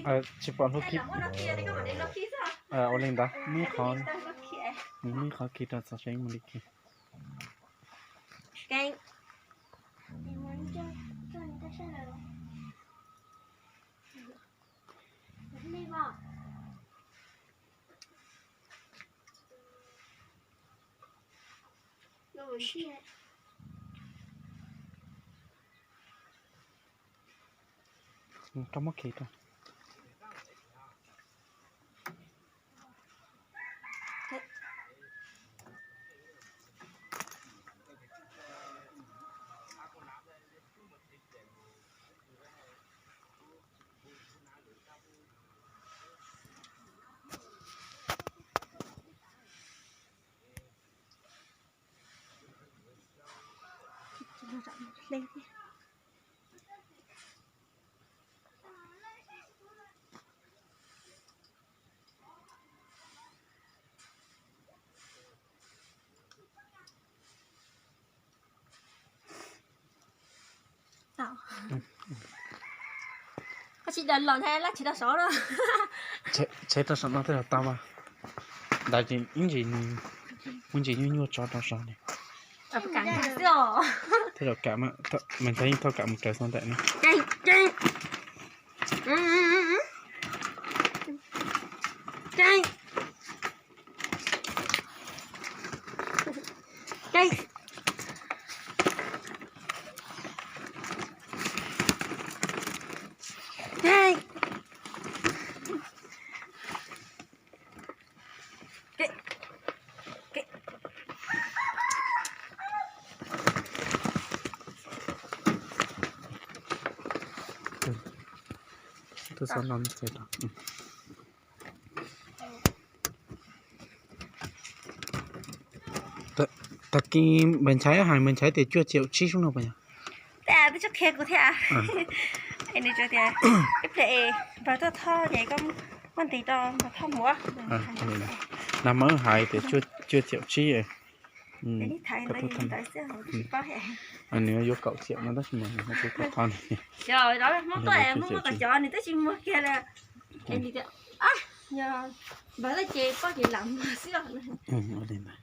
Tsis pom hlua khi. Ua li ntawd, muaj ib qho khi rau txog seb mus li khi. Rau muab khi rau. Koj tsis daws los nthe lab tsheb rau saum no. Tsheb rau saum no thiaj los tau mas. Ntawd ces ib ntsis nws muaj ntsis nyuaj nyuaj tso rau saum no. Thiaj los kam, mas ntshai yeej thauj kam mus raws xov ntawm no. Tuaj xov no txiav rau. Tag kis Npawg Nchaiv hais Npawg Nchaiv tias cuaj triệu tsib xwb no puas yog? Twb tsis qhia kuv thiab. Nws tias ib pliag es npawg tuaj thauj ces koj muab ntes rau npawg thauj mus. Nag Mab hais tias cuaj triệu tsib. Nws yuav kaum triệu no tab sis mas nws tsis tau thauj li. Muab cov nws twb tsis muag kiag li. Npawg tuaj ces koj ces lam muag xwb os.